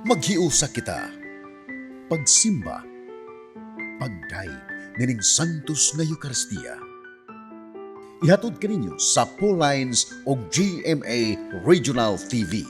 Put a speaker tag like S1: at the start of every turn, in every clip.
S1: Maghiusa kita. Pagsimba. Pagdayeg nining Santos nga Eukaristiya. Ihatod kaninyo sa Lines o GMA Regional TV.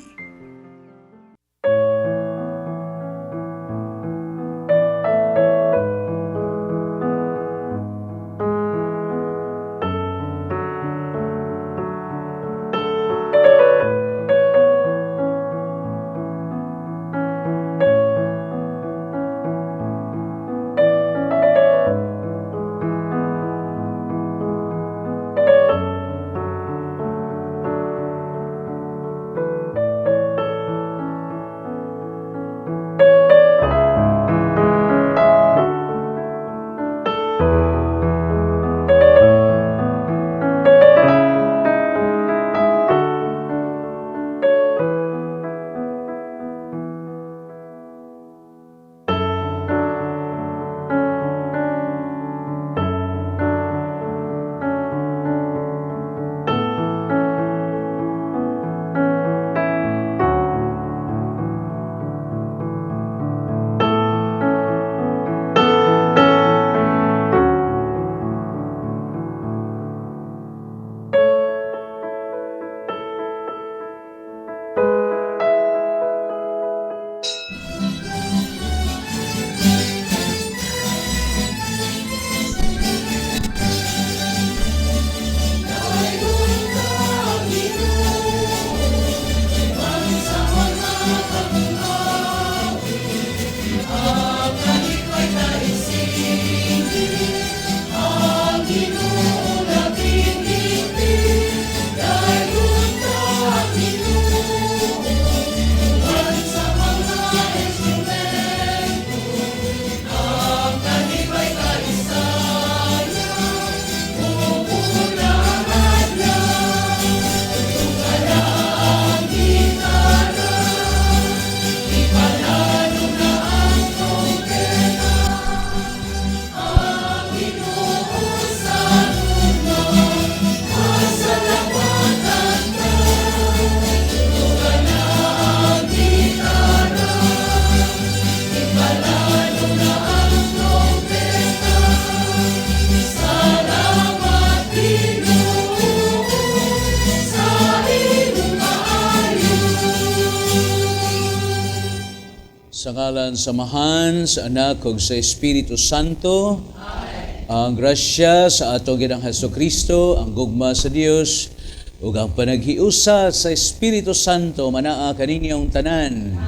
S2: Sa ngalan sa Amahan, sa Anak ug sa Espiritu Santo. Amen. Ang grasya sa atong Ginoong Hesus Kristo, ang gugma sa Dios ug ang panaghiusa sa Espiritu Santo manaa kaninyong tanan.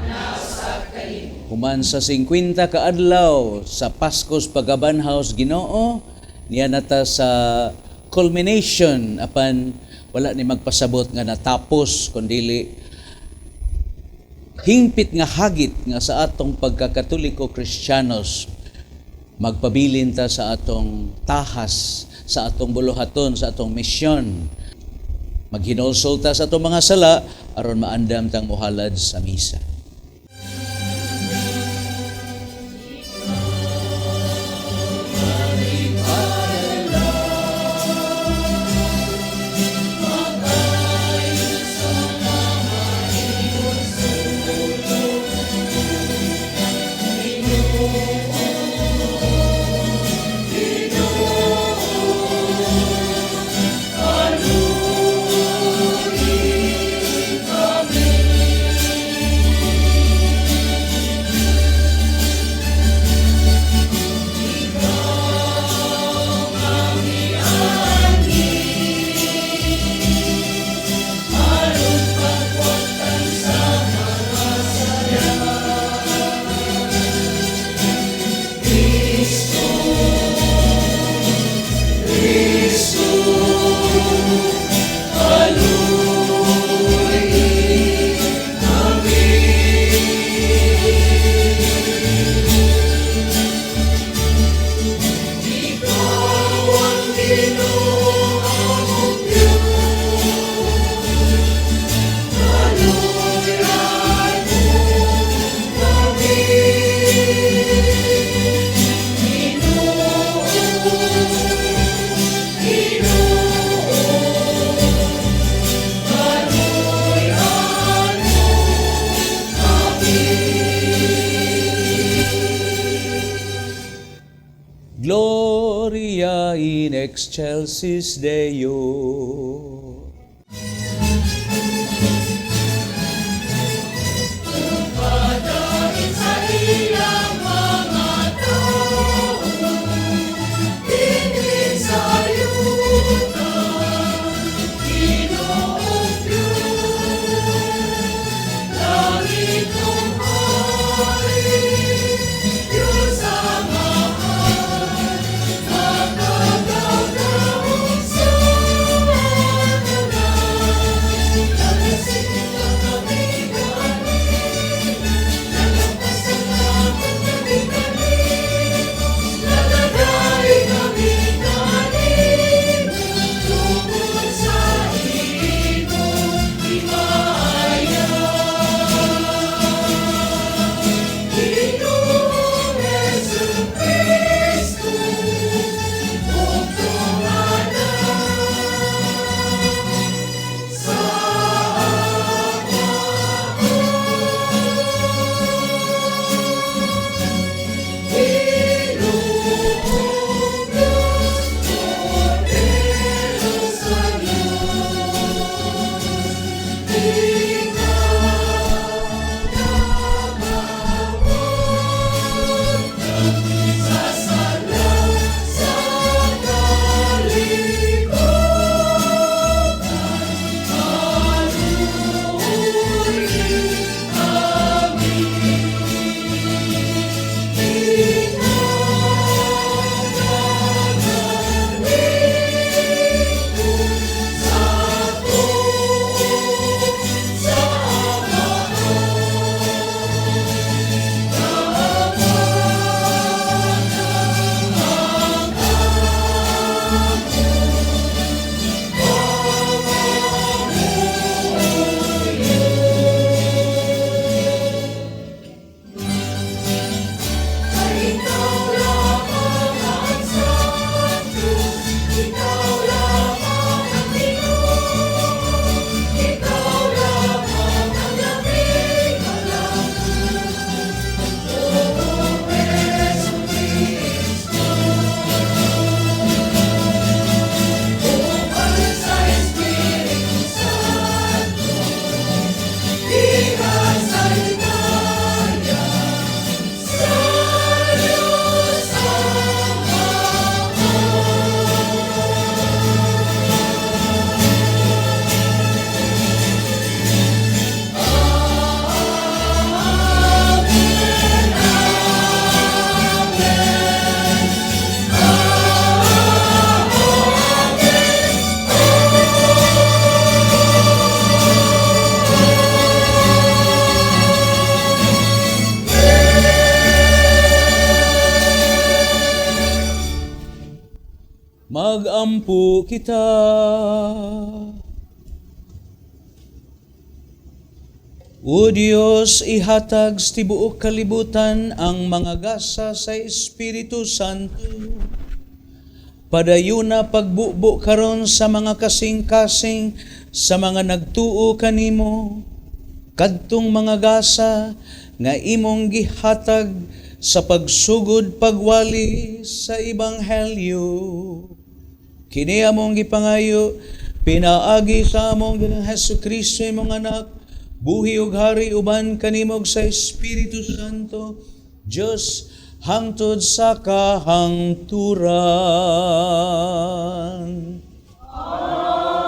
S2: Human sa 50 ka adlaw sa Paskos pagkabanhaw sa Ginoo, niya nata sa culmination, apan wala ni magpasabot nga natapos kundili hingpit nga hagit nga sa atong pagkakatoliko Kristiyanos magpabilin ta sa atong tahas, sa atong buluhaton, sa atong misyon. Maghinulsol ta sa atong mga sala aron maandam tang mohalad sa misa. Excelsis Deo.
S3: Sa iyang mga tao, dinhi sa yuta, Ginoong Diyos, langit ug hari, Diyos Amahan, makagagahom sa tanan. Nagasinta kami kanimo, nagapasalamat kami kanimo, nagadaig kami kanimo, tungod sa imong himaya. Ginoong Jesu-Cristo, bugtong Anak, sa Amahan. Ginoong Diyos, Kordero sa Diyos, ikaw namamatay sa sala sa kalibutan. Kaluoyi kami. Ikaw nagalingkod sa tuo sa Amahan. Naawat ang among pangamuyo. Kay ikaw lamang ang Santo, ikaw lamang ang Ginoo, ikaw lamang ang labing malapit, O Jesu-Cristo. Uban sa Espiritu Santo, diha sa himaya, sa Diyos Amahan. Amen, Amen. Amen.
S2: Magampo kita. O Diyos, ihatag sa tibuok kalibutan ang mga gasa sa Espiritu Santo. Padayuna pagbubo karon sa mga kasing-kasing sa mga nagtuo kanimo, kadtong mga gasa nga imong gihatag sa pagsugod pagwali sa Ebanghelyo. Kini among gipangayo pinaagi sa among Ginoong Hesus Kristo, imong anak, buhi ug hari uban kanimo ug sa Espiritu Santo, Dios, hangtod sa kahangturan.
S3: Amen.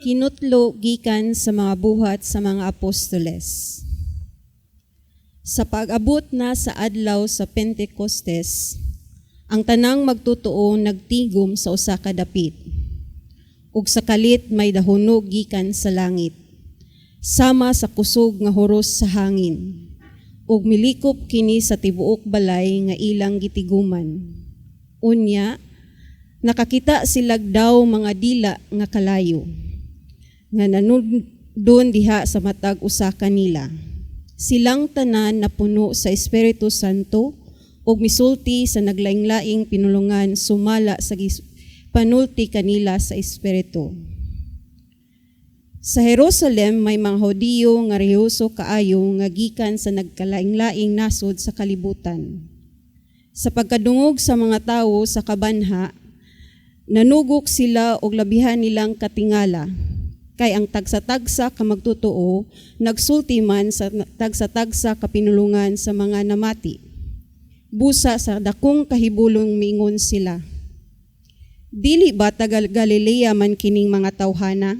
S4: Kinutlo gikan sa mga Buhat sa mga Apostoles. Sa pag-abot na sa adlaw sa Pentecostes, ang tanang magtutuo nagtigom sa usa ka dapit. Ug sa kalit may dahunog gikan sa langit, sama sa kusog nga huros sa hangin. Ug milikop kini sa tibuok balay nga ilang gitiguman. Unya, nakakita silag daw mga dila nga kalayo nga nanundon diha sa matag usa kanila. Silang tanan napuno sa Espiritu Santo ug misulti sa naglaing-laing pinulungan sumala sa panulti kanila sa Espiritu. Sa Jerusalem may mga Hudiyo nga rehiyoso kaayo nga gikan sa nagkalaing-laing nasod sa kalibutan. Sa pagkadungog sa mga tawo sa kabanha, nanugok sila og labihan nilang katingala. Kay ang tagsa-tagsa ka magtotoo nagsulti man sa tagsa-tagsa ka pinulungan sa mga namati. Busa sa dakong kahibulong miingon sila: "Dili ba taga Galilea man kining mga tawhana?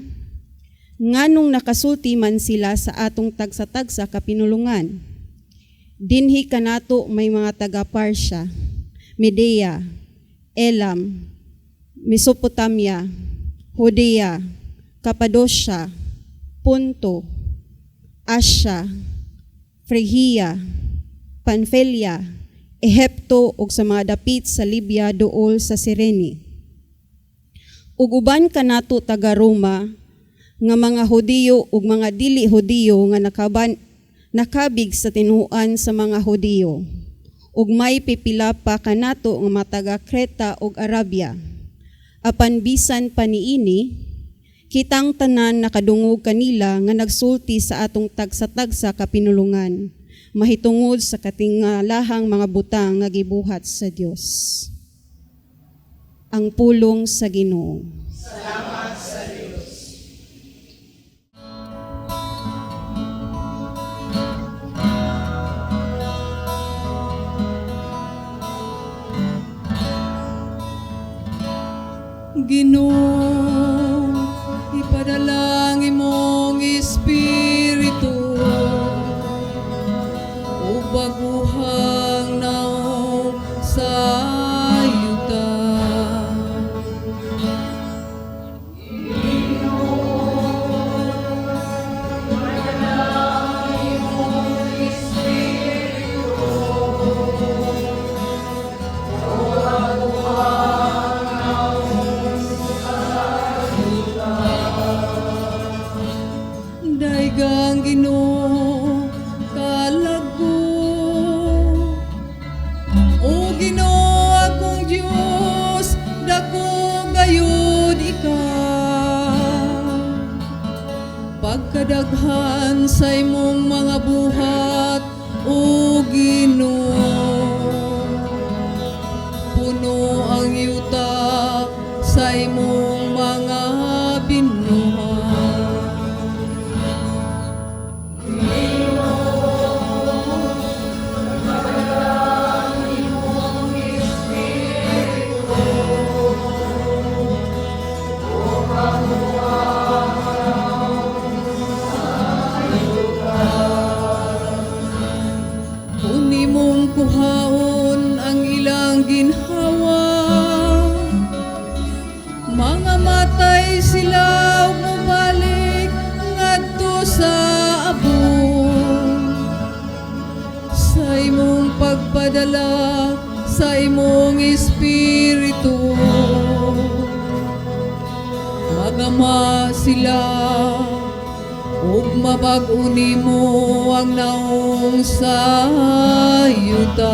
S4: Nganong nakasulti man sila sa atong tagsa-tagsa ka pinulungan? Dinhi kanato may mga taga Parthia, Media, Elam, Mesopotamia, Judea, Cappadocia, Ponto, Asia, Phrygia, Pamphylia, Ehipto ug sa mga dapit sa Libya duol sa Cirene. Ug uban kanato taga Roma nga mga Hudiyo ug mga dili Hudiyo nga nakabig sa tinuoan sa mga Hudiyo. Ug may pipila pa kanato nga mga taga Creta ug Arabia. Apan bisan pa niini, kitang tanan nakadungog kanila nga nagsulti sa atong tagsa-tagsa ka pinulungan mahitungod sa katingalahang mga butang nga gibuhat sa Dios." Ang pulong sa Ginoo.
S3: Ginoo, ipadala ang imong espiritu ug bag-ohang naong sa yuta. Daygang Ginoo kalago. O Ginoo akong Dios, dako gayud ikaw. Pagkadaghan sa imong mga buhat, O Ginoo. Puno ang yuta sa imong mga binuhat. Kung imong kuhaon ang ilang ginhawa, mga matay sila ug mobalik ngadto sa abong. Sa imong pagpadala sa imong espiritu, magama sila ug mabag-o nimo ang naong sa yuta.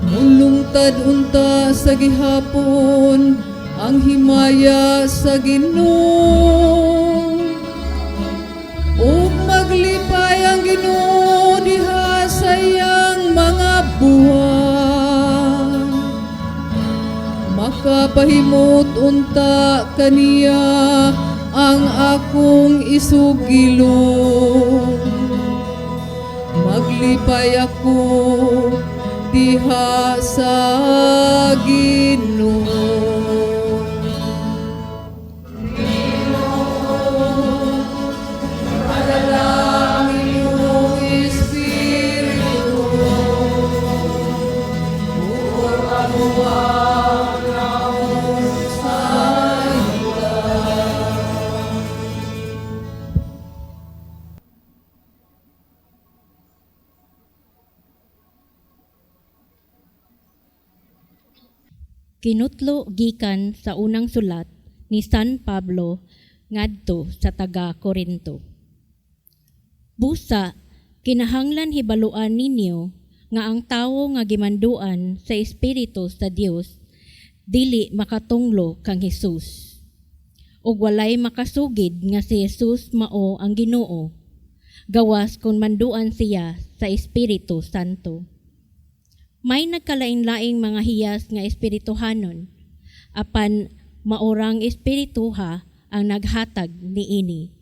S3: Mulungtad unta sa gihapon ang himaya sa Ginoo. Ug maglipay ang Ginoo diha sa iyang mga buhat. Makapahimot unta kaniya ang akong isugilon. Maglipay ako diha sa Ginoo. Ipadala ang imong espiritu ug bag-ohang naong sa yuta.
S5: Kinutlo gikan sa unang sulat ni San Pablo ngadto sa taga Korinto. Busa, kinahanglan hibaluan ninyo nga ang tawo nga gimanduan sa Espiritu sa Dios dili makatunglo kang Hesus. Ug walay makasugid nga si Hesus mao ang Ginoo gawas kung manduan siya sa Espiritu Santo. May nagkalain-laing mga hiyas nga espirituhanon, apan maorang espirituha ang naghatag niini.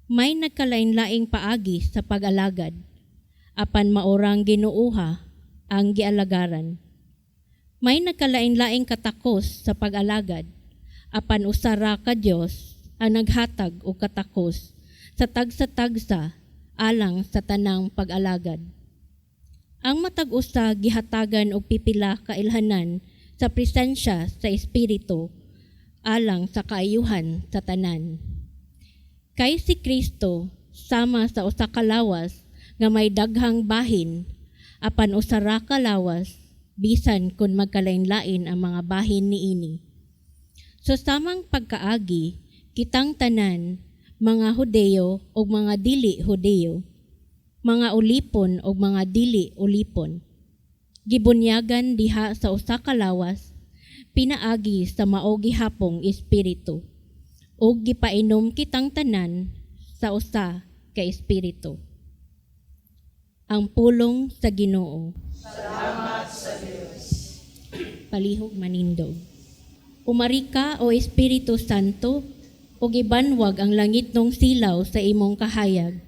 S5: May nagkalain-laing paagi sa pag-alagad, apan maorang Ginooha ang gialagaran. May nagkalain-laing katakos sa pag-alagad, apan usa ra ka Dios ang naghatag og katakos sa tagsa-tagsa alang sa tanang pag-alagad. Ang matag usa gihatagan og pipila ka ilhanan sa presensya sa Espiritu alang sa kaayuhan sa tanan. Kay si Kristo sama sa usa ka lawas nga may daghang bahin, apan usa ra ka lawas bisan kun magkalain-lain ang mga bahin niini. Sa samang pagkaagi, kitang tanan, mga Hudeo ug mga dili Hudeo, mga ulipon ug mga dili ulipon, gibunyagan diha sa usa ka lawas pinaagi sa mao gihapong espiritu, ug gipainom kitang tanan sa usa ka espiritu. Ang pulong sa Ginoo. Salamat sa Dios. Palihog manindog. Umari ka, o Espiritu Santo, ug ibanwag ang langitnong silaw sa imong kahayag.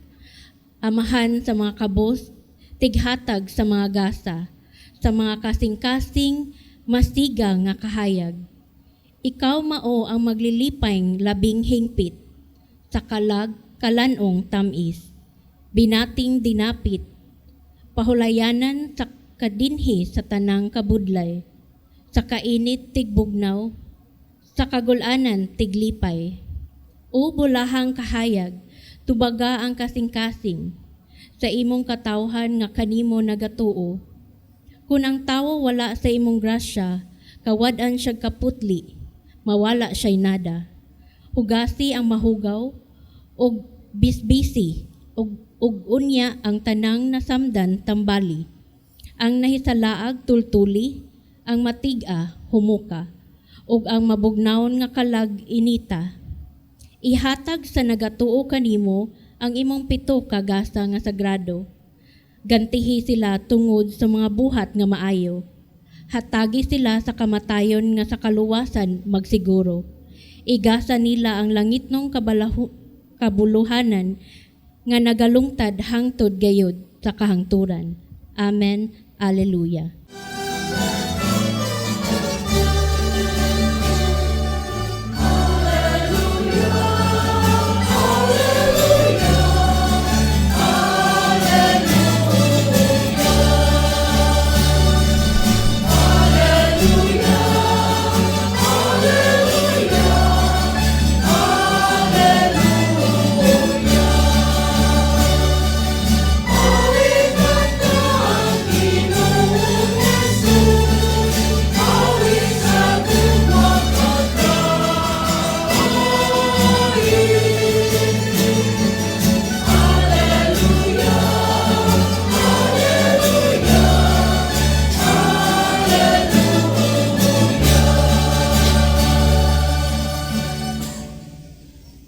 S5: Amahan sa mga kabos, tighatag sa mga gasa, sa mga kasing-kasing masiga nga kahayag. Ikaw mao ang maglilipay labing hingpit, sa kalag kalanong tamis, binating dinapit, pahulayanan sa kadinhi sa tanang kabudlay, sa kainit tigbugnaw, sa kagulanan tiglipay. O bulahang kahayag, tubaga ang kasing-kasing sa imong katawhan nga kanimo nagatuo. Kun ang tawo wala sa imong grasya, kawad-an siya kaputli, mawala siya'y nada. Hugasi ang mahugaw, og bisbisi, og unya ang tanang nasamdan tambali. Ang nahisalaag tultuli, ang matig-a humuka, ug ang mabugnawon nga kalag inita. Ihatag sa nagatuo kanimo ang imong pito ka gasa nga sagrado. Gantihi sila tungod sa mga buhat nga maayo. Hatagi sila sa kamatayon nga sa kaluwasan magsiguro. Igasa nila ang langitnong kabuluhanan nga nagalungtad hangtod gayod sa kahangturan. Amen. Alleluia.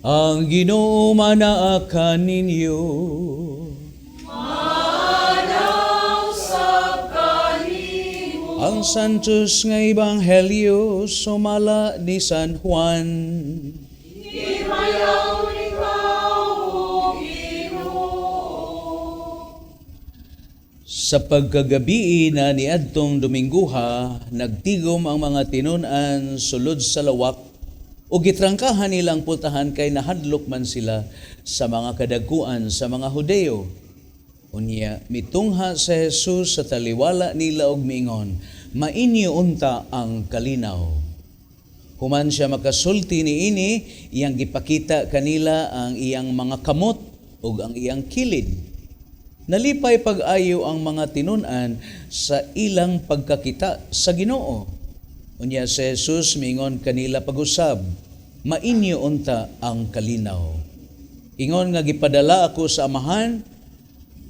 S2: Ang Ginoo manaa kaninyo. Ang Santos nga Ebanghelyo sumala ni San Juan. Sa pagkagabii na niadtong Domingguha, nagtigom ang mga tinun-an sulod sa lawak o gitrangkahan nilang pultahan kay nahadlok man sila sa mga kadaguan sa mga Hudeo. Unya, mitungha sa Jesus sa taliwala nila og miingon, mainyo unta ang kalinaw. Human siya makasulti niini, iyang gipakita kanila ang iyang mga kamot ug ang iyang kilid. Nalipay pag-ayo ang mga tinun-an sa ilang pagkakita sa Ginoo. Unya si Jesus miingon kanila pag-usab, "Mainyo unta ang kalinaw. Ingon nga gipadala ako sa Amahan,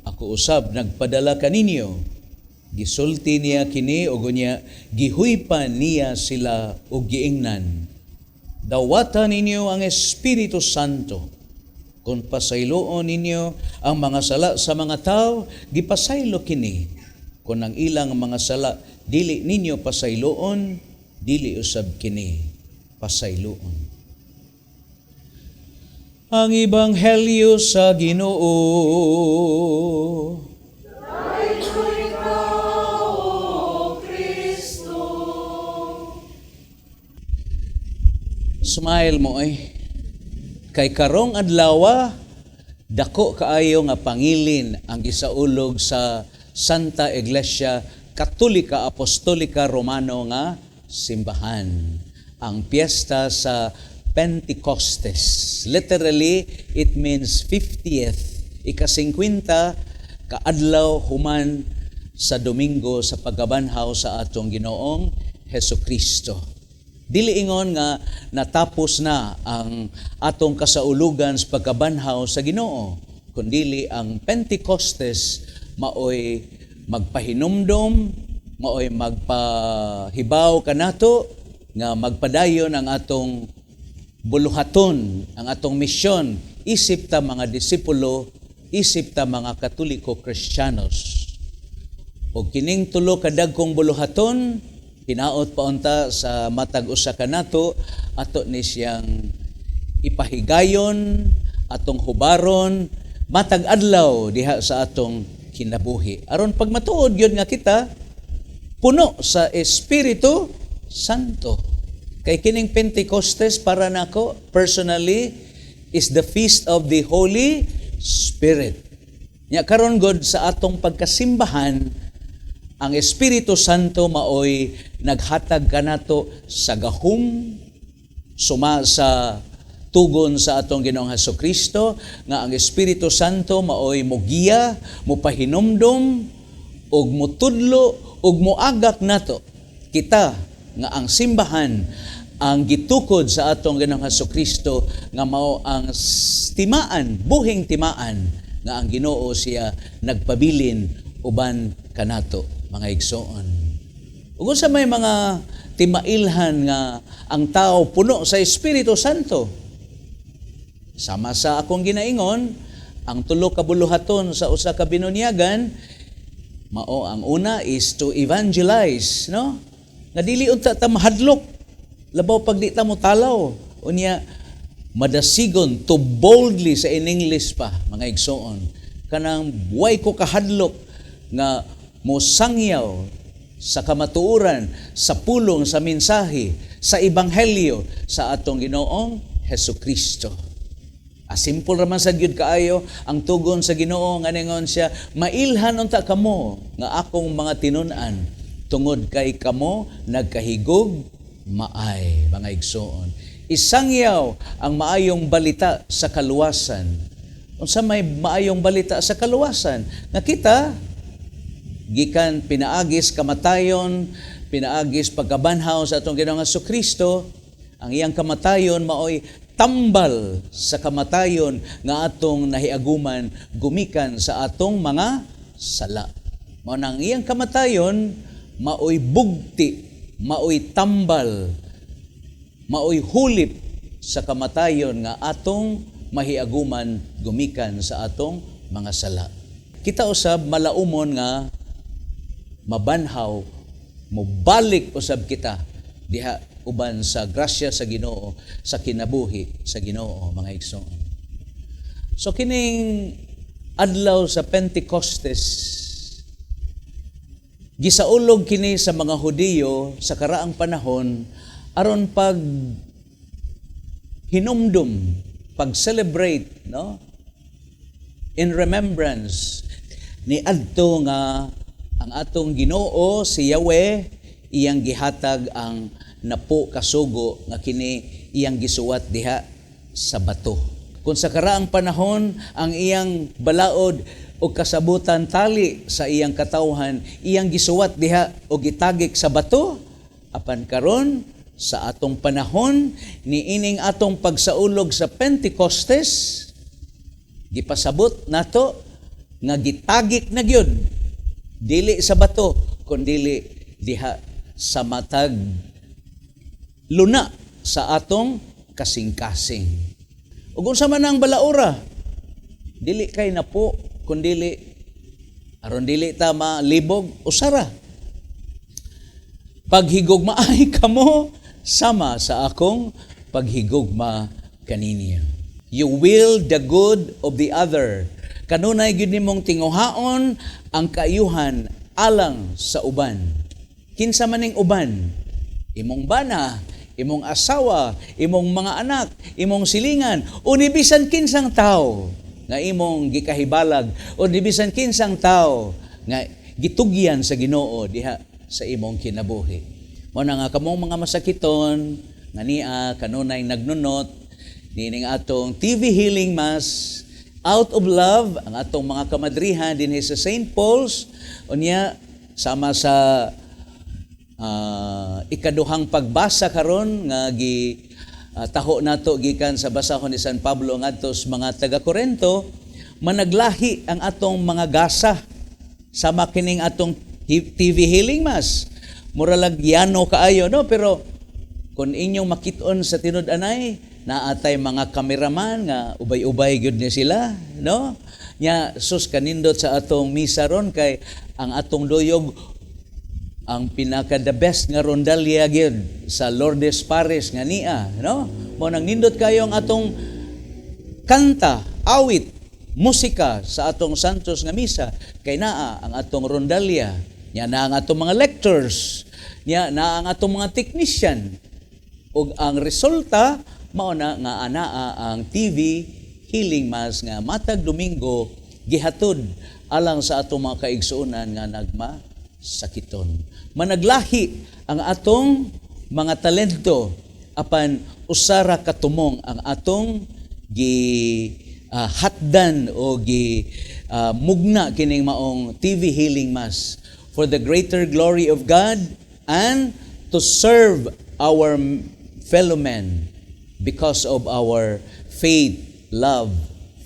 S2: ako usab nagpadala kaninyo." Gisulti niya kini ug unya gihuypan niya sila og giingnan, "Dawata ninyo ang Espiritu Santo. Kung pasayloon ninyo ang mga sala sa mga tao, gipasaylo kini. Kung ang ilang mga sala dili ninyo pasayloon, dili usab kini pasayloon." Ang Ebanghelyo sa Ginoo. Smile mo ay. Kay karong adlaw, dako kaayo nga pangilin ang gisaulog sa Santa Iglesia Katolika Apostolika Romano nga simbahan. Ang piyesta sa Pentecostes. Literally, it means 50th. Ika-50 kaadlaw human sa Domingo sa pagkabanhaw sa atong Ginoong Heso Kristo. Dili ingon nga natapos na ang atong kasaulugan sa pagkabanhaw sa Ginoo, kundili ang Pentecostes maoy magpahinumdom, maoy magpahibaw kanato nga magpadayon ang atong buluhaton, ang atong misyon, isip ta mga disipulo, isip ta mga Katoliko Kristiyanos. O kining tulo ka dagkong buluhaton, hinaot pa unta sa matag usa kanato ato ni siyang ipahigayon, atong hubaron matag adlaw diha sa atong kinabuhi. Aron pag matuod gyud nga kita puno sa Espiritu Santo. Kay kining Pentecostes para nako personally is the feast of the Holy Spirit. Nya karon god sa atong pagkasimbahan, ang Espiritu Santo maoy naghatag kanato sa gahum suma sa tugon sa atong Ginoong Hesus Kristo nga ang Espiritu Santo maoy mogiya, mopahinumdom ug motudlo ug moagak nato kita nga ang simbahan ang gitukod sa atong Ginoong Hesus Kristo nga mao ang timaan, buhing timaan nga ang Ginoo siya nagpabilin uban kanato, mga igsoon. Ug unsa may mga timailhan nga ang tao puno sa Espiritu Santo? Sama sa akong ginaingon, ang tulo ka buluhaton sa usa ka binunyagan, mao ang una is to evangelize, no? Nga dili unta ta mahadlok, labaw pag di ta mo talaw. Unya madasigon, to boldly sa in English pa, mga igsoon. Kanang buhay ko kahadlok nga mosangyaw sa kamatuoran, sa pulong, sa mensahe, sa ebanghelyo sa atong Ginoong Hesus Kristo. Simple raman sa gyud kaayo ang tugon sa Ginoo nga ningon siya, "Mailhan unta kamo nga akong mga tinun-an tungod kay kamo nagkahigog maay," mga igsoon. Isangyaw ang maayong balita sa kaluwasan. Unsa may maayong balita sa kaluwasan? Nga kita gikan pinaagis kamatayon, pinaagis pagkabanhaw sa atong Ginoong Hesus Kristo, ang iyang kamatayon maoy tambal sa kamatayon nga atong nahiaguman gumikan sa atong mga sala. Mao nang iyang kamatayon maoy bugti, maoy tambal, maoy hulip sa kamatayon nga atong mahiaguman gumikan sa atong mga sala. Kita usab malaumon nga mabanhaw, mobalik usab kita diha uban sa grasya sa Ginoo, sa kinabuhi sa Ginoo, mga igsoon. So kining adlaw sa Pentecostes, gisaulog kini sa mga Hudiyo sa karaang panahon aron pag hinumdum, pag-celebrate, no? In remembrance ni adto nga ang atong Ginoo si Yahweh iyang gihatag ang napo kasugo nga kini iyang gisuwat diha sa bato. Kung sa karaang panahon ang iyang balaod o kasabutan tali sa iyang katawhan iyang gisuwat diha o gitagik sa bato, Apan karon sa atong panahon niining atong pagsaulog sa Pentecostes, gipasabot nato nga gitagik na gyud, dili sa bato kundili diha sa matag luna sa atong kasing-kasing. Ug unsa man ang balaura, dili kay napo kundili aron dili ta malibog, usara. Paghigugmaay kamo sama sa akong paghigugma kaninyo. You will the good of the other. Kanunay gyud nimong tinguhaon ang kaayuhan alang sa uban. Kinsa man ning uban? Imong bana, imong asawa, imong mga anak, imong silingan, o ni bisan kinsang tao nga imong gikahibalag, o ni bisan kinsang tao nga gitugyan sa Ginoo diha sa imong kinabuhi. Mao na nga kamong mga masakiton nga nia kanunay nagnunot niining atong TV Healing Mass out of love, ang atong mga kamadrihan dinhi sa St. Paul's, unya sama sa ikaduhang pagbasa karon nga gi taho nato gikan sa basahon ni San Pablo ngadto sa mga taga Korento, managlahi ang atong mga gasa sama kining atong TV Healing Mass. Mura lag yano kaayo, no? Pero kung inyong makit-on sa tinud-anay, naatay mga kameraman nga ubay-ubay gyud ni sila, no? Nya sus, kanindot sa atong misa ron kay ang atong duyog ang pinaka the best nga rondalya gyud sa Lourdes Parish nga nia, no? Mo nang nindot kayo ang atong kanta, awit, musika sa atong Santos nga misa kay naa ang atong rondalya, nya naa ang atong mga lectors, nya naa ang atong mga technician, ug ang resulta mao na nga anaa ang TV Healing Mass nga matag Domingo gihatod alang sa atong mga kaigsuonan nga nagmasakiton. Managlahi ang atong mga talento, apan usara katumong ang atong gi hatdan o gi mugna kining maong TV Healing Mass for the greater glory of God and to serve our fellow men because of our faith, love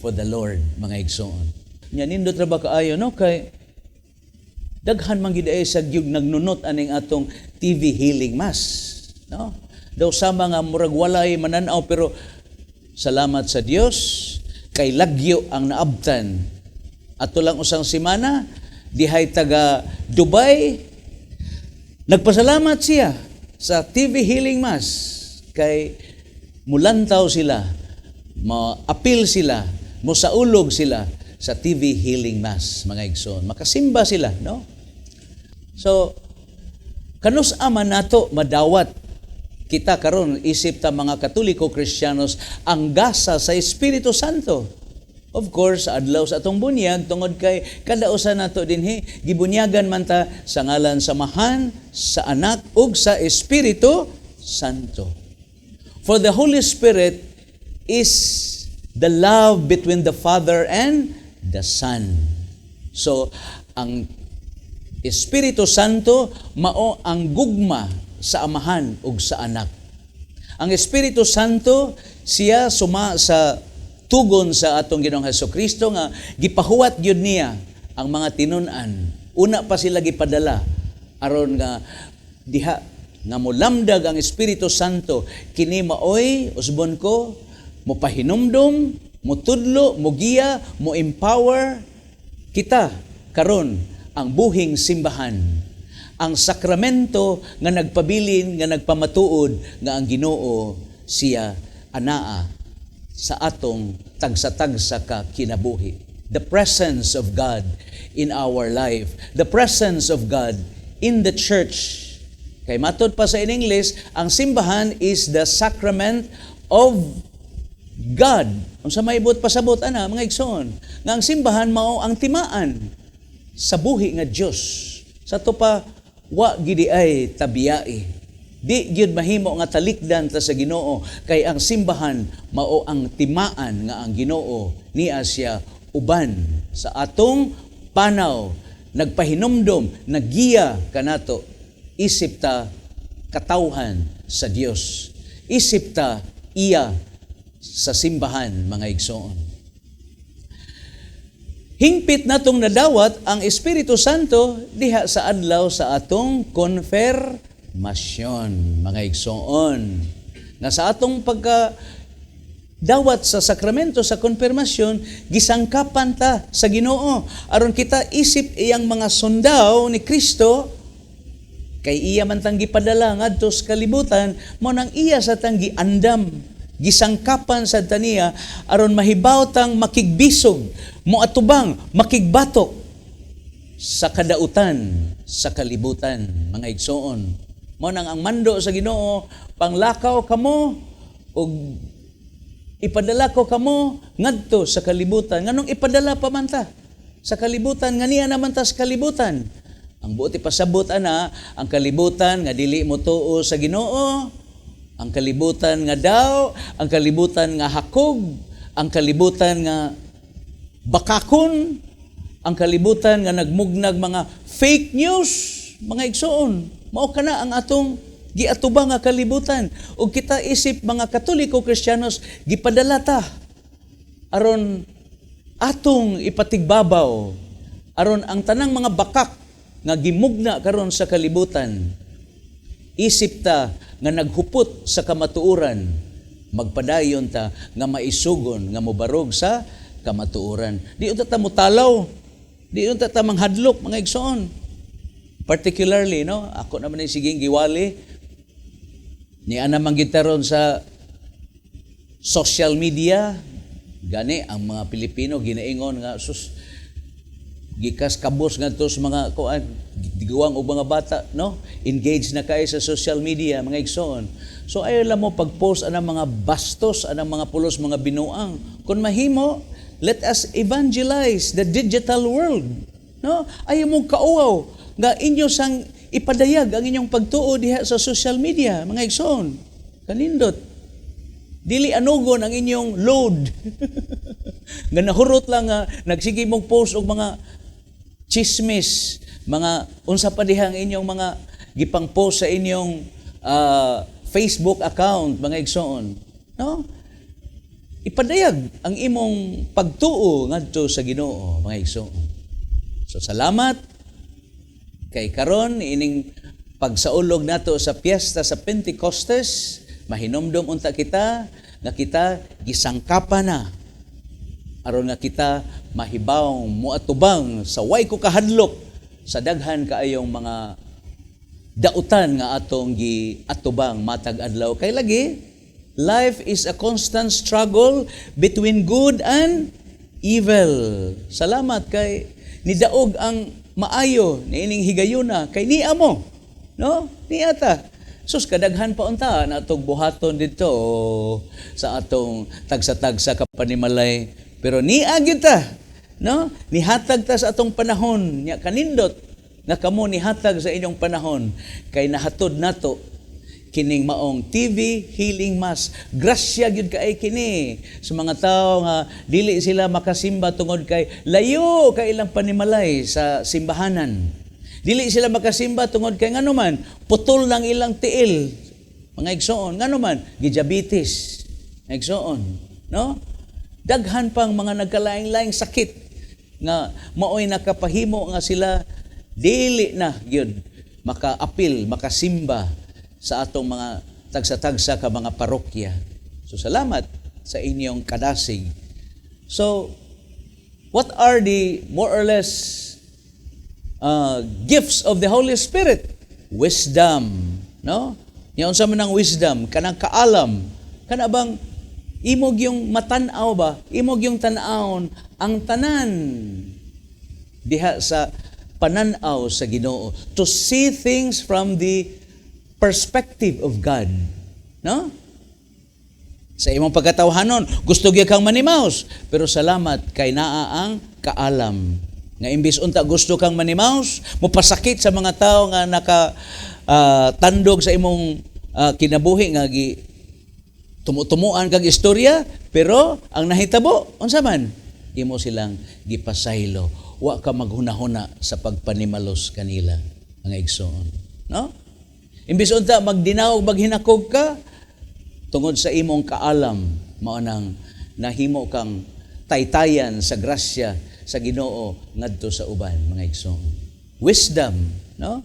S2: for the Lord, mga igsoon. Nya nindot ra ba kaayo, no? Kay daghan man gid ay sa gyud nagnunot aning atong TV Healing Mass, no? Daw sama nga murag walay mananaw, pero salamat sa Dios kay lagyo ang naabtan. Ato lang usang semana dihay taga Dubai, nagpasalamat siya sa TV Healing Mass kay mulantaw sila, maapil sila, mosaulog sila sa TV Healing Mass, mga igsoon. Makasimba sila, no? So, kanus ama nato madawat kita karon isip ta mga Katoliko Kristiyanos ang gasa sa Espiritu Santo? Of course, adlaw sa atong bunyag, tungod kay kada usa nato dinhi gibunyagan man ta sa ngalan sa Amahan, sa Anak ug sa Espiritu Santo. For the Holy Spirit is the love between the Father and the Son. So, ang Espiritu Santo mao ang gugma sa Amahan ug sa Anak. Ang Espiritu Santo siya suma sa tugon sa atong Ginoong Hesus Kristo nga gipahuwat gyud niya ang mga tinun-an. Una pa sila gipadala aron nga diha nga molamdag ang Espiritu Santo, kini maoy, usbon ko, mopahinumdom, motudlo, mogiya, mo empower kita karon ang buhing simbahan, ang sakramento nga nagpabilin, nga nagpamatuod nga ang Ginoo siya anaa sa atong tagsa-tagsa ka kinabuhi. The presence of God in our life, the presence of God in the church. Kay matod pa sa in English, ang simbahan is the sacrament of God. Unsa may buot pasabot ana, mga igsoon? Nga ang simbahan mao ang timaan sa buhi nga Dios. Sa to pa, wa gidi ay tabiyai. Di gyud mahimo nga talikdan ta sa Ginoo kay ang simbahan mao ang timaan nga ang Ginoo niya siya uban sa atong panaw, nagpahinumdom, naggiya kanato isip ta Katawhan sa Dios. Isip ta iya sa simbahan, mga igsoon. Hingpit natong nadawat ang Espiritu Santo diha sa adlaw sa atong konfirmasyon, mga igsoon. Nga sa atong pagka dawat sa sakramento sa konfirmasyon, gisangkapan ta sa Ginoo aron kita isip iyang mga sundao ni Kristo, kay iya man tang gipadala ngadto sa kalibutan. Mao nang iya sa tang giandam, gisangkapan sa taniya aron mahibaw tang makigbisog, moatubang, makigbatok sa kadautan sa kalibutan, mga igsoon. Mao nang ang mando sa Ginoo, "Panglakaw kamo ug ipadala ko kamo ngadto sa kalibutan." Nganong ipadala pa man ta sa kalibutan nga niya naman ta sa kalibutan? Ang buot ipasabot ana, ang kalibutan nga dili mo tuo sa Ginoo, ang kalibutan nga daw, ang kalibutan nga hakog, ang kalibutan nga bakakon, ang kalibutan nga nagmugnag mga fake news, mga igsoon. Mao kana ang atong giatubang nga kalibutan. Ug kita isip mga Katoliko Kristiyanos, gipadala ta aron atong ipatigbabaw, aron ang tanang mga bakak nga gimugna karon sa kalibutan, isip ta nga naghupot sa kamatuoran, magpadayon ta nga maisugon nga mobarog sa kamatuoran. Di unta ta motalaw, di unta ta manghadlok, mga igsoon. Particularly, no, ako naman ni siging giwali ni ana man gid ron sa social media. Gani ang mga Pilipino ginaingon nga sus, gikas kabos ngadto sa mga kuan, giguwang og mga bata, no, engage na kay sa social media, mga igsoon. So ayaw lang mo pag-post anang mga bastos, anang mga pulos mga binuang. Kung mahimo, let us evangelize the digital world, no? Ayaw mo kauaw nga inyo sang ipadayag ang inyong pagtuo diha sa social media, mga igsoon. Kanindot dili anugon ang inyong load nga nahurot lang nga nagsige mong post og mga chismis, mga unsa pa diha ang inyong mga gipang-post sa inyong Facebook account, mga igsoon. No? Ipadayag ang imong pagtuo ngadto sa Ginoo, mga igsoon. So salamat kay karon ining pagsaulog nato sa piyesta sa Pentecostes, mahinomdom unta kita nga kita gisangkapan na aron nga kita mahibawng muatubang sa way ko kahadlok sa daghan kaayong mga dautan nga atong giatubang matag adlaw. Kay lagi, life is a constant struggle between good and evil. Salamat kay nidaog ang maayo niining higayuna, kay niya mo, no, niya ta. Sus, kadaghan pa unta na atong buhaton dito sa atong tagsa-tagsa ka panimalay, pero niya gyud ta, no? Nihatag ta sa atong panahon. Nya kanindot nga kamo nihatag sa inyong panahon kay nahatod nato kining maong TV Healing Mass. Grasya gyud kay kini sa mga tawo nga dili sila makasimba tungod kay layo kay ilang panimalay sa simbahanan. Dili sila makasimba tungod kay ngano man putol lang ilang tiil, mga igsoon, ngano man gidiabetes, mga igsoon, no? Daghan pang mga nagkalaing-laing sakit nga maoy nakapahimo nga sila dili na gyud makaapil, makasimba sa atong mga tagsa-tagsa ka mga parokya. So salamat sa inyong kadasig. So what are the more or less gifts of the Holy Spirit? Wisdom, no? Nya unsa man ang wisdom? Kanang kaalam. Kana bang imog yung matan-aw ba? Imog yung tan-awon ang tanan diha sa pananaw sa Ginoo. To see things from the perspective of God. No? Sa imong pagkatawhanon, gusto gyud kang manimaos, pero salamat kay naa ang kaalam. Nga imbis unta gusto kang manimaos, mopasakit sa mga tao nga naka tandog sa imong kinabuhi nga gi tumutumuan kag istorya, pero ang nahitabo, unsa man? Imo silang gipasaylo. Wa ka maghunahuna sa pagpanimalos kanila, mga igsoon. No? Imbis unta magdinaog, maghinakog ka, tungod sa imong kaalam, mao nang nahimo kang taytayan sa grasya sa Ginoo ngadto sa uban, mga igsoon. Wisdom, no?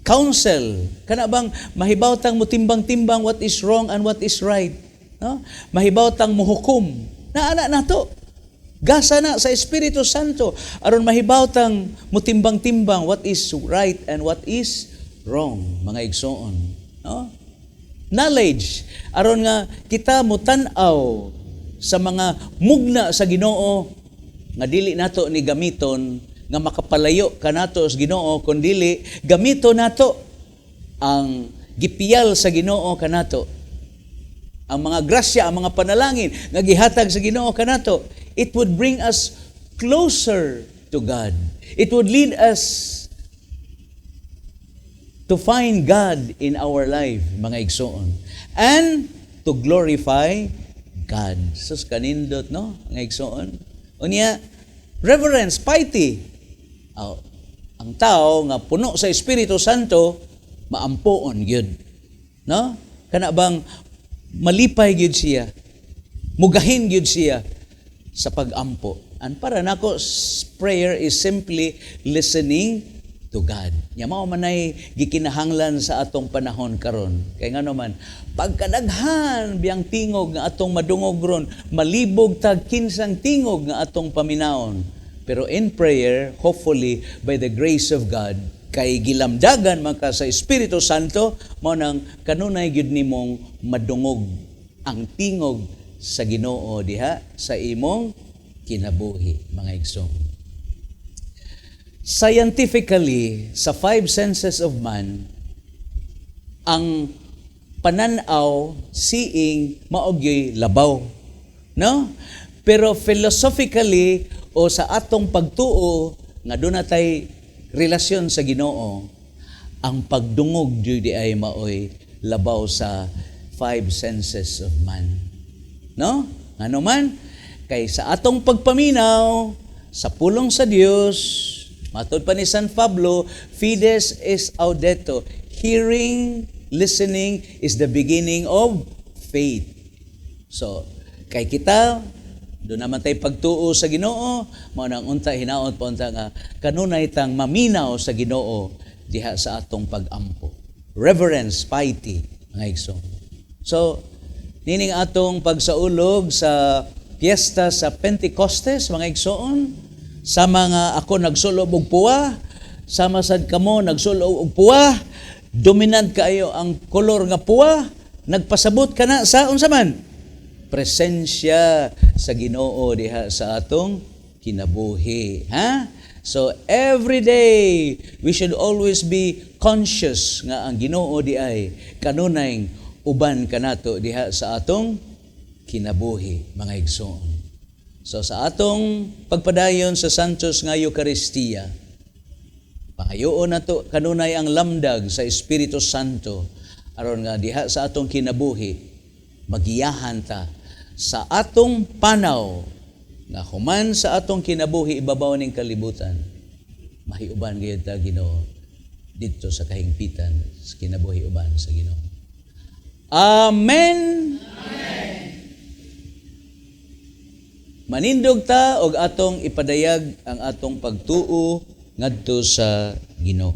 S2: Counsel, kana bang mahibaw tang mutimbang-timbang what is wrong and what is right, no? Mahibaw tang muhukom. Naa na nato. Gasa na sa Espiritu Santo aron mahibaw tang mutimbang-timbang what is right and what is wrong, mga igsoon, no? Knowledge, aron nga kita mutan-aw sa mga mugna sa Ginoo nga dili nato ni gamiton nga makapalayo kanato sa Ginoo, kundili gamito nato ang gipiyal sa Ginoo kanato, ang mga grasya, ang mga panalangin nga gihatag sa Ginoo kanato. It would bring us closer to God. It would lead us to find God in our life, mga igsoon, and to glorify God. Sus, kanindot, no, mga igsoon? Unya, reverence, piety. Oh, ang tao nga puno sa Espiritu Santo, maampoon gyud. No? Kana bang malipay gyud siya, mugahin gyud siya sa pag-ampo. And para nako, prayer is simply listening to God. Nya mao manay gikinahanglan sa atong panahon karon. Kay ngano man, pagkadaghan biyang tingog nga atong madungog ron, malibog tag kinsang tingog nga atong paminaon. Pero in prayer, hopefully by the grace of God, kay gilamdagan man ka sa Espiritu Santo, mao nang kanunay gyud nimong madungog ang tingog sa Ginoo diha sa imong kinabuhi, mga igsoon. Scientifically, sa five senses of man, ang pananaw, seeing, mao gyoy labaw. No? Pero philosophically, o sa atong pagtuo, nga duna tay relasyon sa Ginoo, ang pagdungog jud ay maoy labaw sa five senses of man. No? Ngano man? Kay sa atong pagpaminaw sa pulong sa Dios, matod pa ni San Pablo, fides est audendo. Hearing, listening is the beginning of faith. So, kay kita, duna naman tay pagtuo sa Ginoo, mao nang unta hinaot pa unta nga kanunay tang maminaw sa Ginoo diha sa atong pag-ampo. Reverence, piety, mga igsoon. So, nining atong pagsaulog sa piyesta sa Pentecostes, mga igsoon, sa mga ako nagsulob og puwa, sama sad kamo nagsulob og puwa, dominant kaayo ang kolor nga puwa, nagpasabot kana sa unsa man? Presensya sa Ginoo diha sa atong kinabuhi, ha? So every day we should always be conscious nga ang Ginoo di ay kanunay uban kanato diha sa atong kinabuhi, mga igsoon. So sa atong pagpadayon sa Santos nga Eucharistia, pangayoon nato kanunay ang lamdag sa Espiritu Santo aron nga diha sa atong kinabuhi magiyahan ta sa atong panaw nga human sa atong kinabuhi ibabaw ning kalibutan, mahiuban gyud ta Ginoo didto sa kahingpitan sa kinabuhi uban sa Ginoo. Amen. Manindog ta og atong ipadayag ang atong pagtuo ngadto sa Ginoo.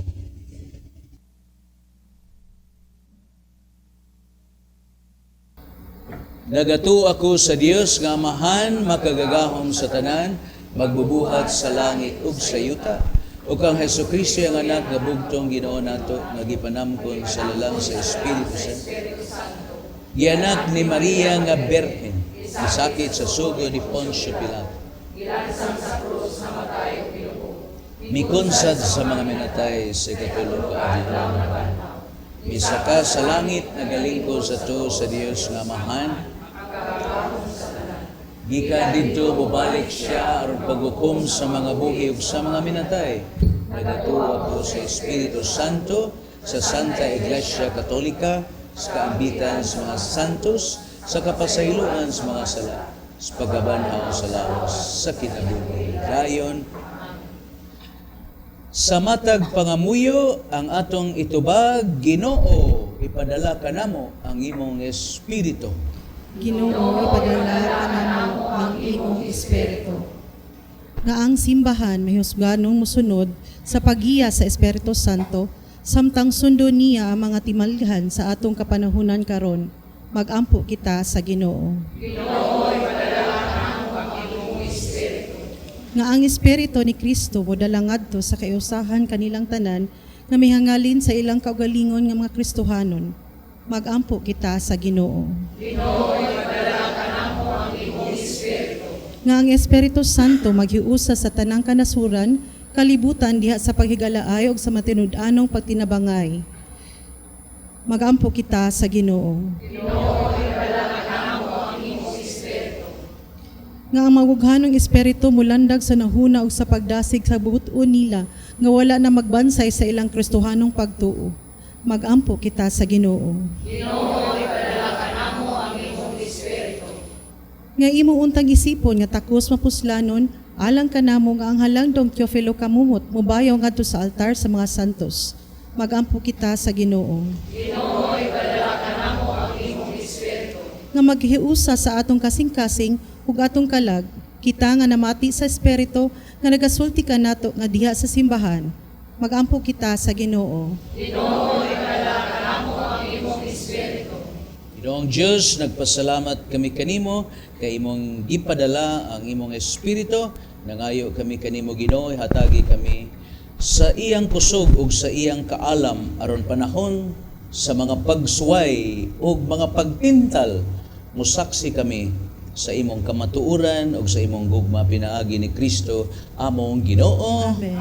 S2: Nagatuo ako sa Dios nga Amahan makagagahom sa tanan, magbubuhat sa langit ug sa yuta, ug kang Hesukristo ang anak nga bugtong Ginoo nato nga gipanamkon sa lalang sa Espiritu Santo. Gianak ni Maria nga Birhen, gisakit sa sugo ni Poncio Pilato. Mikunsad sa mga minatay sa ikatulong ka adlaw. Misaka sa langit, nagalingko sa tuo sa Dios nga Amahan. Gikan didto mobalik siya aron paghukom sa mga buhi ug sa mga minatay. Nagatuo ako sa Espiritu Santo, sa Santa Iglesia Katolika, sa kaambitan sa mga santos, sa kapasayloan sa mga sala, sa pagkabanhaw sa lawas, sa kinabuhi dayon. Sa matag pangamuyo ang atong itubag, Ginoo, ipadala kanamo ang imong espiritu.
S6: Ginoo, ipadala kanamo ang imong espiritu.
S7: Nga ang simbahan mahusganong mosunod sa paggiya sa Espiritu Santo samtang sundo niya ang mga timalhan sa atong kapanahunan karon. Magampo kita sa Ginoo. Nga ang espiritu ni Kristo modala ngadto sa kaiusahan kanilang tanan nga mihangalin sa ilang kaugalingon nga mga Kristohanon. Magampo kita sa Ginoo. Nga ang Espiritu Santo maghiusa sa tanang kanasuran, kalibutan diha sa paghigalaay ug sa matinud-anong pagtinabangay. Magampo kita sa Ginoo. Nga ang mawughanong espiritu mulandag sa nahuna ug sa pagdasig sa buot nila nga wala na magbansay sa ilang Kristohanong pagtuo. Magampo kita sa Ginoo. Nga imo untang isipon nga takos mapuslanon alang kanamo nga ang halangdong Teofilo Kamuhot mobayaw ngadto sa altar sa mga santos. Magampo kita sa Ginoo. Nga maghiusa sa atong kasing-kasing ug atong kalag, kita nga namati sa espiritu nga nagasulti kanato nga diha sa simbahan. Magampo kita sa Ginoo.
S2: Ginoong Diyos, nagpasalamat kami kanimo kay imong gipadala ang imong espiritu. Nangayo kami kanimo, Ginoo, hatagi kami sa iyang kusog ug sa iyang kaalam aron panahon sa mga pagsuway ug mga pagtintal musaksi kami sa imong kamatuoran ug sa imong gugma pinaagi ni Kristo among Ginoo.
S7: Amen.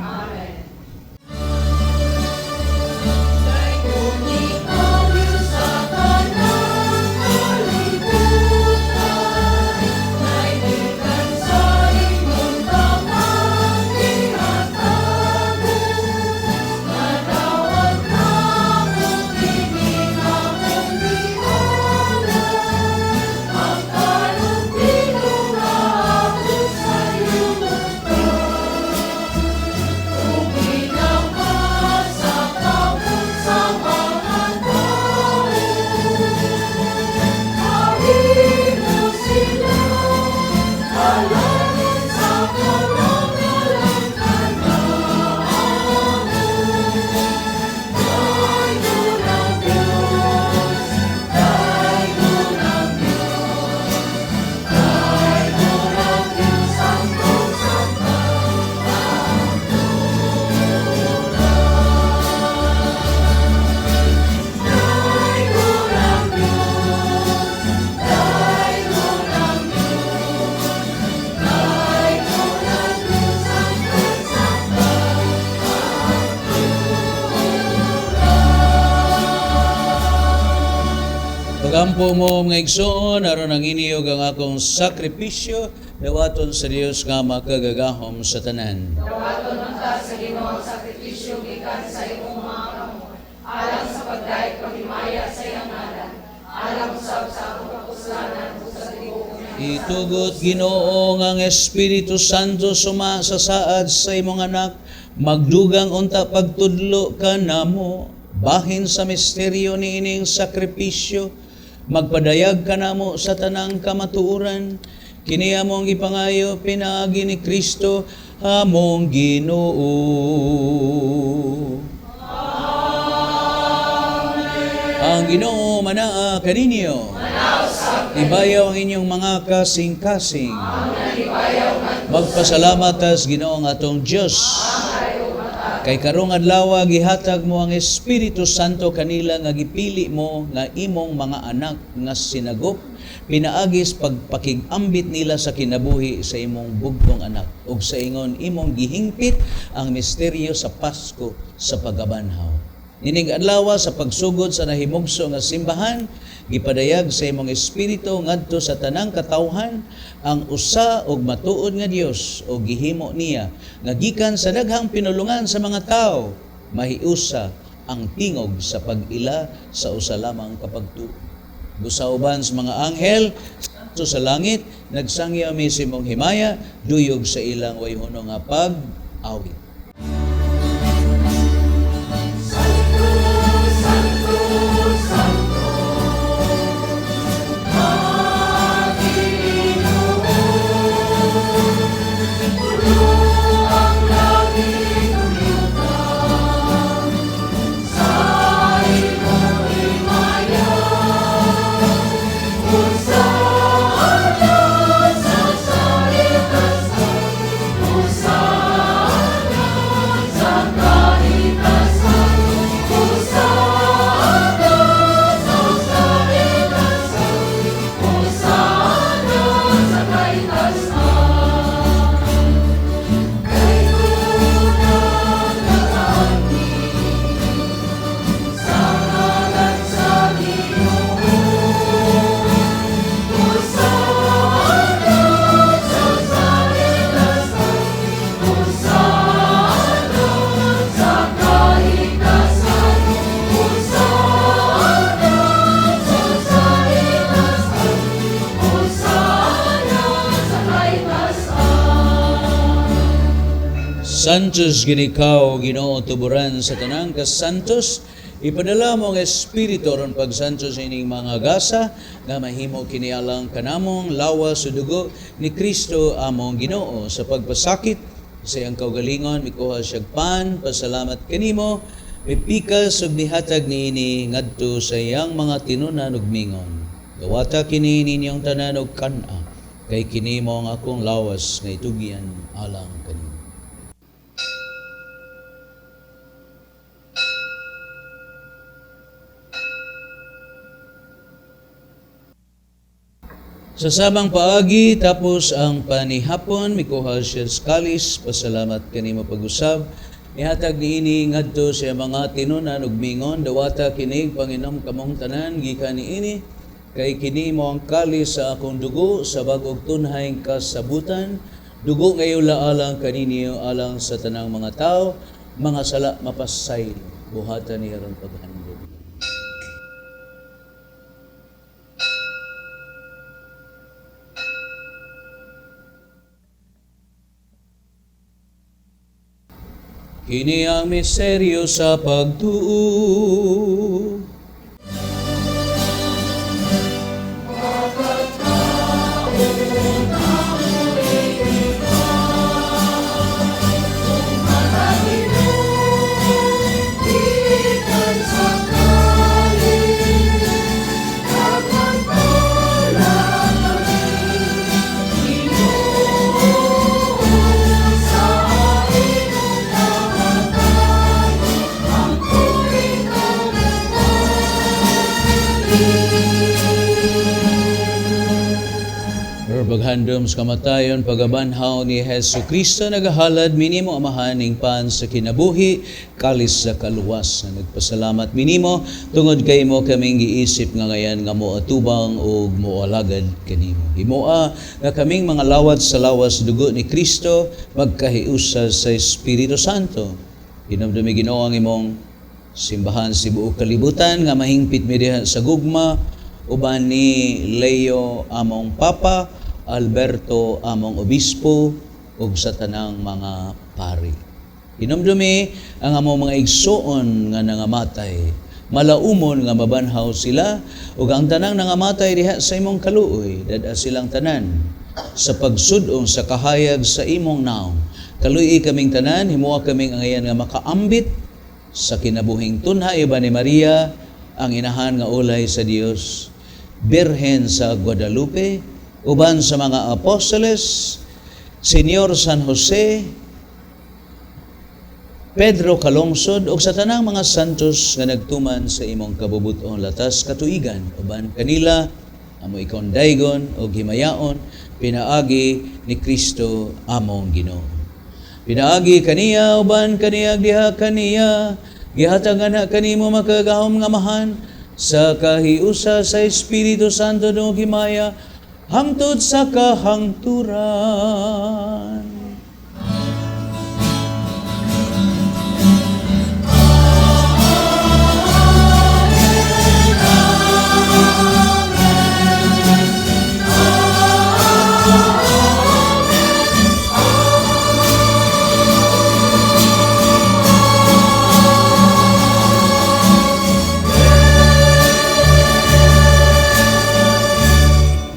S2: Pagampo mo mga igsoon, aron ang iniyog ang akong sakripisyo, dawaton sa Dios nga makagagahom sa tanan.
S3: Dawaton unta sa Ginoo ang sakripisyo gikan sa imong mga kamot, alang sa pagdayeg paghimaya sa iyang ngalan, alang usab sa atong kapuslanan ug sa tibuok nga
S2: Itugot Ginoo nga ang Espiritu Santo suma sa saad sa imong anak, magdugang unta pagtudlo kanamo, bahin sa misteryo niining sakripisyo, magpadayag kanamo sa tanang kamatuoran. Kini among gipangayo pinaagi ni Kristo among Ginoo. Ang Ginoo manaa kaninyo. Ibayaw ang inyong mga kasing-kasing. Magpasalamat tas Ginoo ang atong Dios. Kay karong adlaw gihatag mo ang Espiritu Santo kanila nga gipili mo nga imong mga anak nga sinagop pinaagis pagpakig-ambit nila sa kinabuhi sa imong bugtong anak ug sa ingon imong gihingpit ang misteryo sa Pasko sa pagabanhaw. Nining adlaw sa pagsugod sa nahimugso nga simbahan, gipadayag sa imong espiritu ngadto sa tanang katawhan ang usa og matuod nga Dios o gihimo niya nga gikan sa daghang pinulungan sa mga tawo mahiusa ang tingog sa pag-ila sa usa lamang ka pagtuo. Busa uban sa mga anghel santo sa langit nagsangyaw mi sa imong himaya duyog sa ilang wayhono nga pag-awit. Santos ginikaw, Ginoo, tuburan sa tanang kasantos, ipadala mo ang Espiritu aron pagsantos ining mga gasa nga mahimo kini alang kanamong lawas ug dugo ni Kristo among Ginoo. Sa pagpasakit sa iyang kaugalingon, mikuha siyag pan, pasalamat kanimo, mipikas ug nihatag niini ngadto sa iyang mga tinunan ug mingon: "Dawata kini ninyong tanan og kan-a, kay kini mao ang akong lawas nga itugyan alang kaninyo." Sa samang paagi, tapos ang panihapon, mikuha siya sa kalis, pasalamat kanimo pag-usab, nihatag niini ngadto sa mga tinunan ug mingon: "Dawata kini, panginom kamong tanan gikan niini, kay kini mao ang kalis sa akong dugo sa bag-ong tunhayng kasabutan, dugo nga iula alang kaninyo, alang sa tanang mga tawo, mga sala mapasaylo. Buhata ni aron paghandom." Kini ang misteryo sa pagtuo.
S3: Gikan sa kalis, nagpantala kami, Ginoo, sa imong kamatayon, ang puri
S2: Pero paghandom sa kamatayon, pagabanhaw ni Hesu Kristo, nagahalad mi nimo, Amahan, ning pan sa kinabuhi, kalis sa kaluwas. Nagpasalamat mi nimo tungod kay imo kaming giisip nga ngayan nga moatubang ug moalagad kanimo. Himoa nga kaming mga lawat sa lawas dugo ni Kristo magkahiusa sa Espiritu Santo. Hinumdumi, Ginoo, ang imong simbahan sa buong kalibutan nga mahingpit mi diha sa gugma uban ni Leo among Papa, Alberto among Obispo ug sa tanang mga pari. Hinumdumi ang among mga igsoon nga nangamatay, malaumon nga mabanhaw sila ug ang tanang nangamatay diha sa imong kaluoy, dad-a silang tanan sa pagsud-ong sa kahayag sa imong naong. Kaluy-i kaming tanan, himoa kaming angayan nga makaambit sa kinabuhing tunhay uban ni Maria, ang inahan nga ulay sa Dios, Birhen sa Guadalupe, uban sa mga apostoles, Senyor San Jose, Pedro Calungsod, ug sa tanang mga santos nga nagtuman sa imong kabubuton latas katuigan, uban kanila amo ikaw daygon ug himayaon pinaagi ni Kristo among Ginoo. Pinaagi kaniya, uban kaniya, diha kaniya, gihatag ana kanimo makagagahom nga Amahan sa kahiusa sa Espiritu Santo no himaya hangtod sa kahangturan.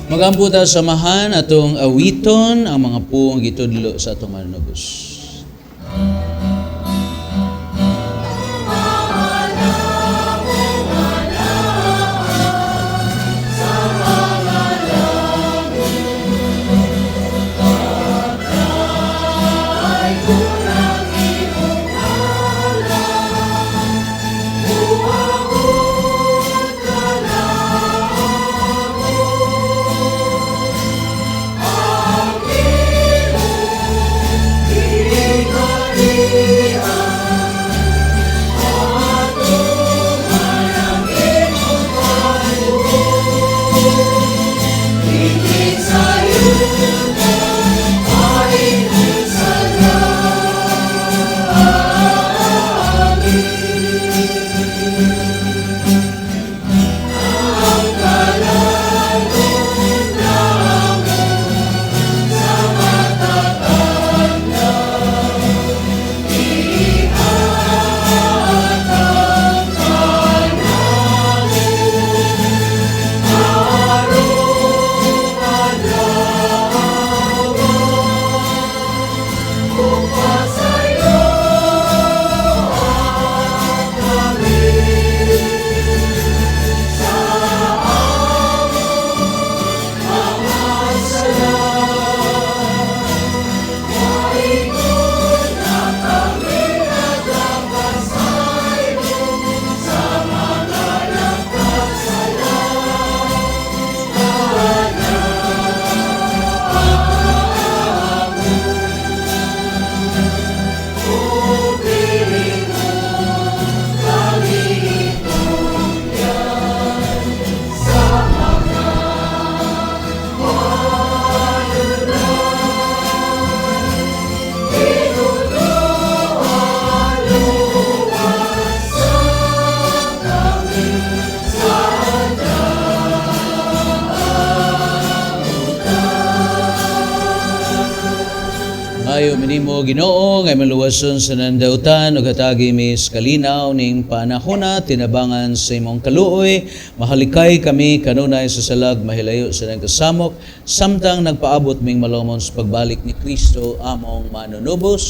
S2: Magampo ta sa Amahan, atong awiton ang mga puong gitudlo sa atong Manunubos. Mangayo mi nimo, Ginoo, nga maluwason sa nandautan ug hatagi mi sa kalinaw ning panahona tinabangan sa imong kaluoy, mahalikay kami kanunay sa salag, mahilayo sa nagkasamok samtang nagpaabot ming malomon sa pagbalik ni Kristo among manunubos.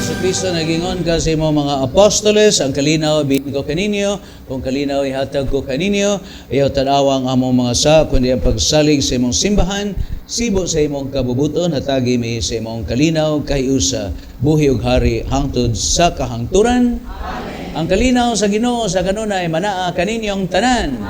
S2: Sa Kristo, nagingon ka sa imong mga apostoles, "Ang kalinaw bilin ko kaninyo, kung kalinaw ihatag ko kaninyo, ayaw tanawa ang among mga sa, kundi ang pagsalig sa imong simbahan, sibo sa imong kabubuton, hatagi mi sa imong kalinaw, kahiusa, buhi ug hari, hangtod sa kahangturan." Amen. Ang kalinaw sa Ginoo sa kanunay manaa kaninyong tanan.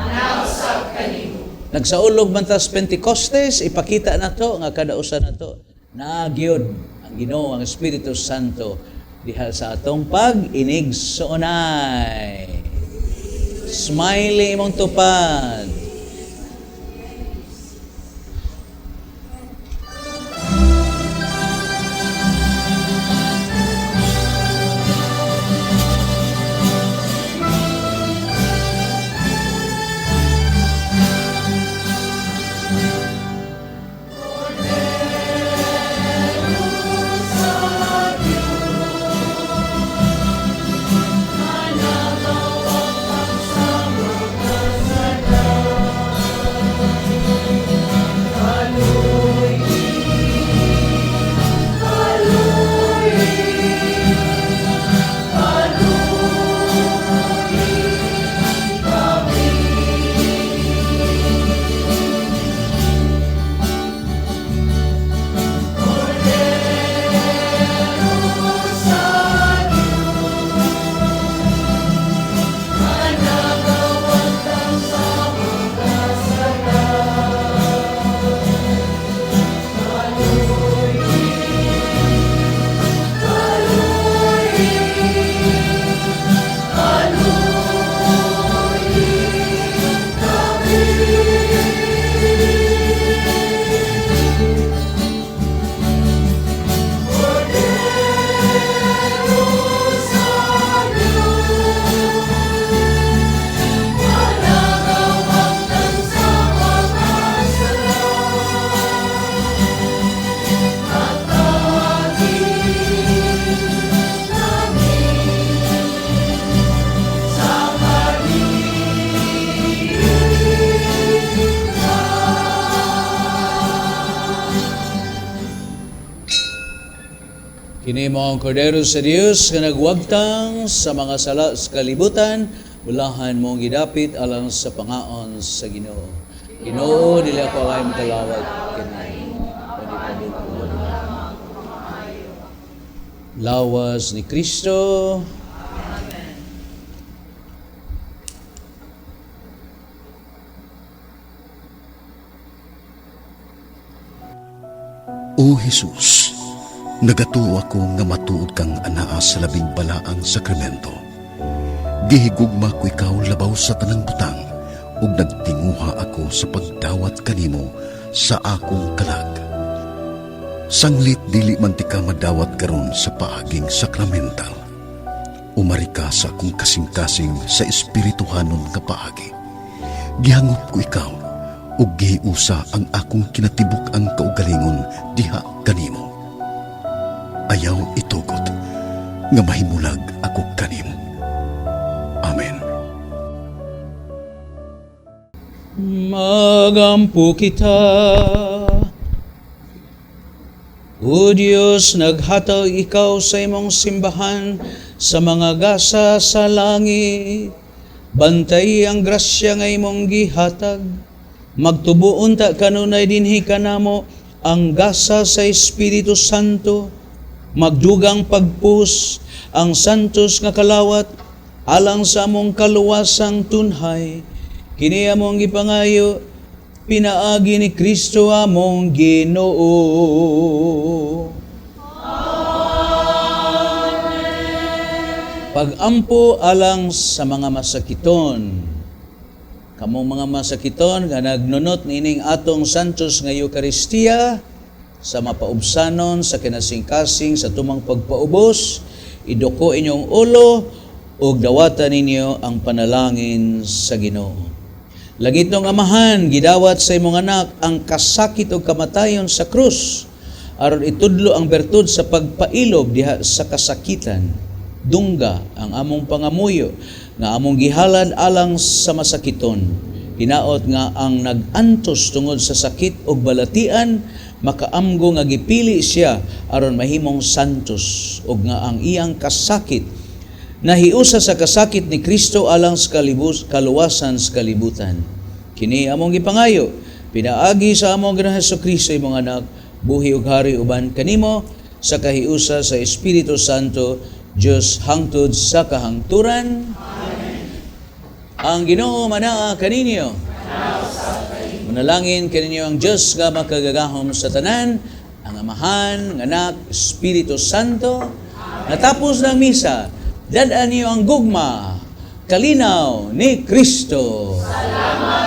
S2: Nagsaulog man tas Pentecostes, ipakita na to nga kada usa na to naa gyud ang Ginoo, ang Espiritu Santo diha sa atong pag-inigsoonay. Smiley imong tupad. Kini mo ang Kordero sa Dios nga nagwagtang sa mga sala sa kalibutan, bulahan mong gidapit alang sa pangaon sa Ginoo. Ginoo, dili ako angay makalawat kini. Lawas ni Kristo.
S1: O Jesus, nagatuo ako nga matuod kang anaa sa labing balaang sakramento. Gihigugma ko ikaw labaw sa tanang butang ug nagtinguha ako sa pagdawat kanimo sa akong kalag. Sanglit dili man tika madawat karon sa paaging sakramental. Umari ka sa akong kasing-kasing sa espirituhanon nga paagi. Gihangop ko ikaw ug gihiusa ang akong kinatibuk-ang kaugalingon diha kanimo. Ayaw itugot nga mahimulag ako kanimo. Amen.
S2: Magampo kita. O Diyos, naghatag ikaw sa imong simbahan sa mga gasa sa langit. Bantay ang grasya nga imong gihatag. Magtubo unta kanunay dinhi kanamo ang gasa sa Espiritu Santo. Magdugang pagpus ang santos nga kalawat alang sa among kaluwasang tunhay. Kini among gipangayo Pinaagi ni Kristo among Ginoo. Pagampo alang sa mga masakiton. Kamong mga masakiton nga nagnunot niining atong Santos nga Eucharistia sa mapaubsanon sa kinasingkasing sa tumang pagpaubos, iduko inyong ulo ug dawatan ninyo ang panalangin sa Ginoo. Langitnong Amahan, gidawat sa imong Anak ang kasakit ug kamatayon sa krus aron itudlo ang bertud sa pagpailob diha sa kasakitan. Dungga ang among pangamuyo nga among gihalad alang sa masakiton. Hinaot nga ang nag-antos tungod sa sakit ug balatian makaamgo nga gipili siya aron mahimong santos ug nga ang iyang kasakit nahiusa sa kasakit ni Kristo alang sa kaluwasan sa kalibutan. Kini among gipangayo pinaagi sa among Ginoong Hesukristo, imong Anak, buhi ug hari uban kanimo sa kahiusa sa Espiritu Santo, Dios hangtod sa kahangturan. Amen. Ang Ginoo manaa kaninyo. Manalangin kaninyo ang Dios nga makagagahom sa tanan, ang Amahan, ang Anak, Espiritu Santo. Natapos ng misa, dad-an niyo ang gugma, kalinaw ni Kristo. Salamat.